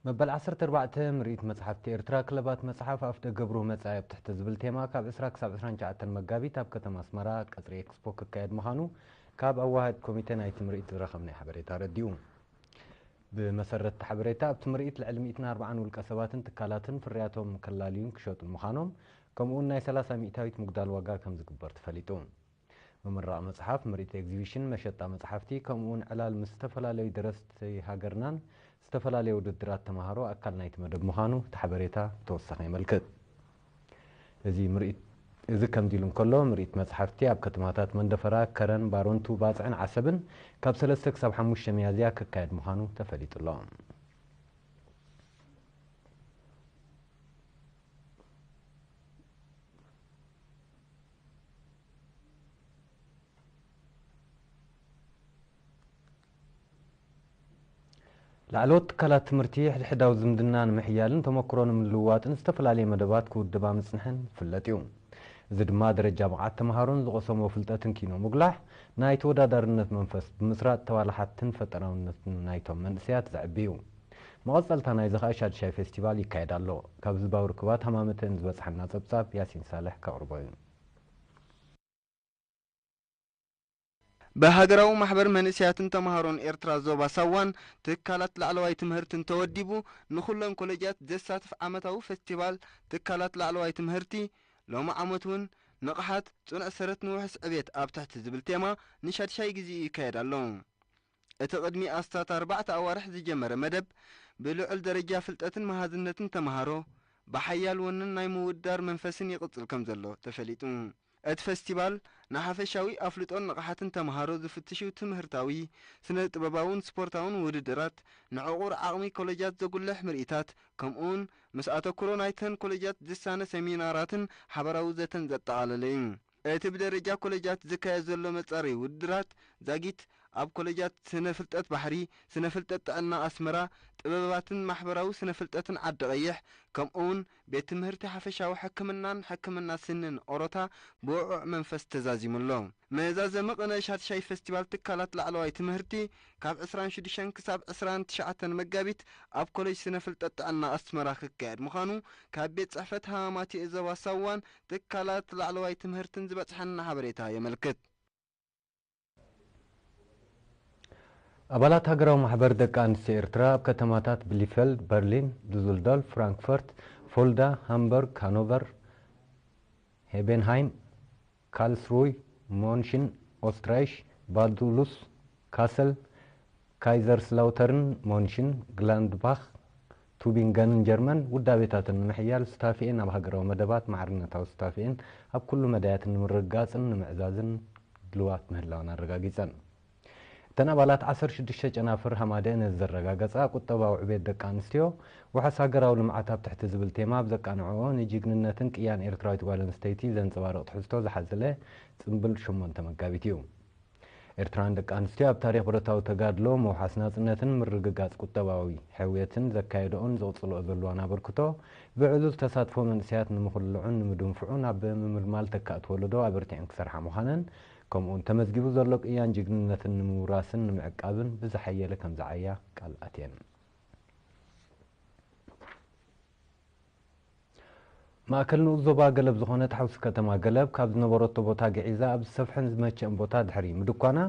መበል ዓሰርተ ኣርባዕተ ምርኢት መጽሓፍቲ ኤርትራ ክለባት መጽሓፍ ኣፍ ደገ ብሩህ መጻኢ ኣብ ትሕቲ ዝብል ቴማ ካብ ዕስራ ክሳብ ዕስራን ትሽዓተን መጋቢት ኣብ ከተማ ኣስመራ ቀጽሪ ኤክስፖ ክካየድ ምዃኑ ካብ ኣዋሃድ ኮሚቴ ናይቲ ምርኢት ዝረኸብናዮ ሓበሬታ ኣረዲኡ። ብመሰረት እቲ ሓበሬታ ኣብቲ ምርኢት ልዕሊ ሚእትን ኣርባዓን ውልቀ ሰባትን ትካላትን ፍርያቶም ከላልዩን ክሸጡን ምዃኖም ከምኡውን ናይ ሰላሳ ሚእታዊት ምጉዳል ዋጋ ከም ዝግበር ተፈሊጡ። ምምራቕ መጽሓፍ፣ ምርኢት ኤግዚቢሽን፣ መሸጣ መጽሓፍቲ ከምኡውን ዕላል ምስ ዝተፈላለዩ ደረስቲ ሃገርናን ዝተፈላለዩ ውድድራት ተምሃሮ ኣካል ናይቲ መደብ ምዃኑ እቲ ሓበሬታ ብተወሳኺ የመልክት። እዚ ምርኢት እዚ ከምዚ ኢሉ እንከሎ ምርኢት መጽሓፍቲ ኣብ ከተማታት መንደፈራ፣ ከረን፣ ባረንቱ፣ ባጽዕን ዓሰብን ካብ ሰለስተ ክሳብ ሓሙሽተ ሚያዝያ ክካየድ ምዃኑ ተፈሊጡ ኣሎ። ላዕለዎት ትካላት ትምህርቲ ሕድሕዳዊ ዝምድና ንምሕያልን ተመክሮ ንምልውዋጥን ዝተፈላለየ መደባት ክውድባ ምጽንሐን ይፍለጥ እዩ። እዚ ድማ ደረጃ ብቕዓት ተምሃሮን ዝቐሰሞ ፍልጠትን ኪኖ ምጉላሕ ናይ ተወዳዳርነት መንፈስ ብምስራጥ ተባላሓትን ፈጠራውነትን ናይቶም መንእሰያት ዘዕቢ እዩ። መቐጸልታ ናይዚ ኸኣ ሻድሻይ ፌስቲቫል ይካየድ ኣሎ። ካብ ህዝባዊ ርክባት ሃማመተ ንዝበጽሓና ጸብጻብ ያሲን ሳልሕ ከቕርቦ እዩ። ብሃገራዊ ማሕበር መንእሰያትን ተምሃሮን ኤርትራ ዞባ ሳዋን ትካላት ላዕለዋይ ትምህርትን ተወዲቡ ንኹለን ኮሌጃት ዘሳትፍ ዓመታዊ ፈስቲቫል ትካላት ላዕለዋይ ትምህርቲ ሎሚ ዓመት እውን ንቕሓት፣ ጽኑዕ ሰረት ንውሑስ ዕቤት ኣብ ትሕቲ ዝብል ቴማ ንሻድሻይ ግዜ ይካየድ ኣሎ። እቲ ቅድሚ ኣስታት ኣርባዕተ ኣዋርሕ ዝጀመረ መደብ ብልዑል ደረጃ ፍልጠትን መሃዝነትን ተምሃሮ ብሓያል ወንን ናይ ምውድዳር መንፈስን ይቕጽል ከም ዘሎ ተፈሊጡ። እቲ ፈስቲቫል ንሓፈሻዊ ኣፍልጦን ንቕሓትን ተምሃሮ ዝፍትሹ ትምህርታዊ፣ ስነ ጥበባውን ስፖርታውን ውድድራት፣ ንዕቑር ዓቕሚ ኮሌጃት ዘጉልሕ ምርኢታት፣ ከምኡውን ምስ ኣተኩሮ ናይተን ኮሌጃት ዝሳነ ሰሚናራትን ሓበራዊ ዘተን ዘጠቓለለ እዩ። እቲ ብደረጃ ኮሌጃት ዝካየድ ዘሎ መጻረዪ ውድድራት ዛጊት ኣብ ኮሌጃት ስነ ፍልጠት ባሕሪ፣ ስነ ፍልጠት ጥዕና ኣስመራ፣ ጥበባትን ማሕበራዊ ስነ ፍልጠትን ዓዲ ቀይሕ፣ ከምኡውን ቤት ትምህርቲ ሓፈሻዊ ሕክምናን ሕክምና ስንን ኦሮታ ብውዑዕ መንፈስ ተዛዚሙ ኣሎ። መዛዘሚ ቅነ ሻድሻይ ፈስቲቫል ትካላት ላዕለዋይ ትምህርቲ ካብ ዕስራን ሽዱሽተን ክሳብ ዕስራን ትሽዓተን መጋቢት ኣብ ኮሌጅ ስነ ፍልጠት ጥዕና ኣስመራ ክካየድ ምዃኑ ካብ ቤት ጽሕፈት ሃማማቲ ዞባ ሳዋን ትካላት ላዕለዋይ ትምህርትን ዝበጽሐና ሓበሬታ የመልክት። ኣባላት ሃገራዊ ማሕበር ደቂ ኣንስትዮ ኤርትራ ኣብ ከተማታት ብሊፌልድ፣ በርሊን፣ ዱስልዶርፍ፣ ፍራንክፈርት፣ ፎልዳ፣ ሃምበርግ፣ ሃኖቨር፣ ሄቤንሃይም፣ ካልስሩይ፣ ሞንሽን ኦስትራይሽ፣ ባዱሉስ፣ ካሰል፣ ካይዘርስላውተርን ሞንሽን ግላንድባኽ፣ ቱቢንገንን ጀርመን ውዳቤታተን ንምሕያል ሱታፌኤን ኣብ ሃገራዊ መደባት ማዕርነታዊ ሱታፌኤን ኣብ ኩሉ መዳያትን ንምርግጋጽን ንምዕዛዝን ድልዋት ምህላወን ኣረጋጊጸን። እተን ኣባላት ዓሰርተ ሽዱሽተ ጨናፍር ሃማደ ነዚ ዘረጋገጻ ቁጠባዊ ዕቤት ደቂ ኣንስትዮ፣ ውሑስ ሃገራዊ ልምዓት ኣብ ትሕቲ ዝብል ቴማ ኣብ ዘቃንዕኦ ንጅግንነትን ቅያን ኤርትራዊት ጓል ኣንስተይቲ ዘንጸባርቕ ትሕዝቶ ዝሓዘለ ጽምብል ሸሞንተ መጋቢት እዩ። ኤርትራን ደቂ ኣንስትዮ ኣብ ታሪኽ ብረታዊ ተጋድሎ ምውሓስ ናጽነትን ምርግጋጽ ቁጠባዊ ሕውየትን ዘካየድኦን ዘቕጽልኦ ዘለዋን ኣበርክቶ ብዕዙዝ ተሳትፎ መንእሰያት ንምኹልዑን ንምድንፍዑን ኣብ ምምልማል ተካእቲ ወለዶ ኣበርቲዐን ክሰርሓ ምዃነን ከምኡውን ተመዝጊቡ ዘሎ ቅያን ጅግንነትን ንምውራስን ንምዕቃብን ብዝሓየለ ከም ዝዓያ ቃል ኣትየን። ማእከል ንኡስ ዞባ ገለብ ዝኾነት ሓውሲ ከተማ ገለብ ካብ ዝነበረቶ ቦታ ግዒዛ ኣብ ዝሰፍሐን ዝመቸእን ቦታ ድሕሪ ምድኳና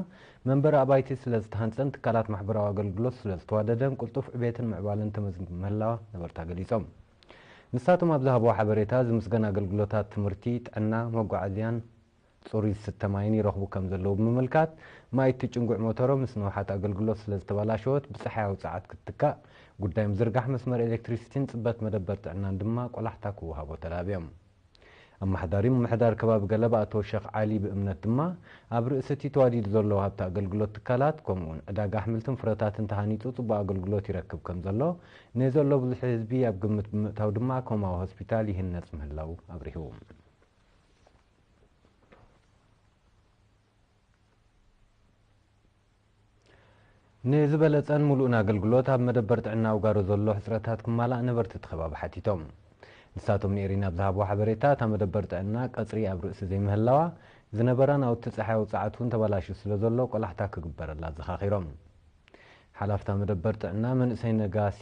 መንበሪ ኣባይቲ ስለ ዝተሃንጸን ትካላት ማሕበራዊ ኣገልግሎት ስለ ዝተዋደደን ቅልጡፍ ዕቤትን ምዕባለን ተመዝጊቡ ምህላዋ ነበርታ ገሊጾም። ንሳቶም ኣብ ዝሃብዎ ሓበሬታ ዝምስገን ኣገልግሎታት ትምህርቲ፣ ጥዕና፣ መጓዓዝያን ጽሩይ ዝስተ ማይን ይረኽቡ ከም ዘለዉ ብምምልካት፣ ማይ እትጭንጉዕ ሞተሮ ምስ ነውሓት ኣገልግሎት ስለ ዝተበላሸወት ብጸሓያዊ ጸዓት ክትትካእ፣ ጉዳይ ምዝርጋሕ መስመር ኤሌክትሪሲቲን ጽበት መደበር ጥዕናን ድማ ቆላሕታ ክወሃቦ ተላብዮም። ኣመሓዳሪ ምምሕዳር ከባቢ ገለብ ኣቶ ሸኽ ዓሊ ብእምነት ድማ፣ ኣብ ርእሲ እቲ ተዋዲዱ ዘሎ ሃብቲ ኣገልግሎት ትካላት፣ ከምኡውን ዕዳጋ ኣሕምልትን ፍረታትን ተሃኒጹ ጽቡቕ ኣገልግሎት ይረክብ ከም ዘሎ፣ ንዘሎ ብዙሕ ህዝቢ ኣብ ግምት ብምእታው ድማ ኮማዊ ሆስፒታል ይህነጽ ምህላዉ ኣብሪሁ። ንዝበለጸን ምሉእን ኣገልግሎት ኣብ መደበር ጥዕና ኣውጋሮ ዘሎ ሕጽረታት ክማላእ ነበርቲ እቲ ከባቢ ሓቲቶም። ንሳቶም ንኤሪና ኣብ ዝሃብዎ ሓበሬታ፣ እታ መደበር ጥዕና ቀጽሪ ኣብ ርእሲ ዘይምህላዋ፣ ዝነበራ ናውቲ ጸሓያዊ ጸዓት እውን ተበላሽዩ ስለ ዘሎ ቆላሕታ ክግበረላ ኣዘኻኺሮም። ሓላፍታ መደበር ጥዕና መንእሰይ ነጋሲ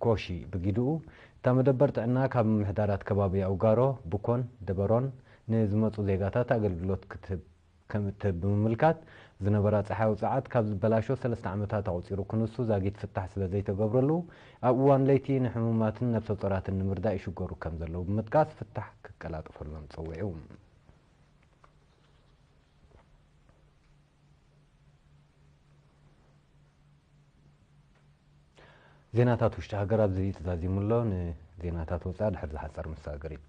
ኮሺ ብጊድኡ፣ እታ መደበር ጥዕና ካብ ምምሕዳራት ከባቢ ኣውጋሮ፣ ቡኮን፣ ደበሮን ንዝመጹ ዜጋታት ኣገልግሎት ክትህብ ከም እትህብ ብምምልካት፣ ዝነበራ ጸሓያዊ ጸዓት ካብ ዝበላሾ ሰለስተ ዓመታት ኣቑጺሩ ክንሱ ዛጊት ፍታሕ ስለ ዘይተገብረሉ፣ ኣብ እዋን ለይቲ ንሕሙማትን ነብሰ ጾራትን ንምርዳእ ይሽገሩ ከም ዘለዉ ብምጥቃስ፣ ፍታሕ ክቀላጥፈሎም ጸዊዑ። ዜናታት ውሽጢ ሃገር ኣብዚ ተዛዚሙ ኣሎ። ንዜናታት ወጻኢ ድሕሪ ዝሓጸር መሰጋገሪት።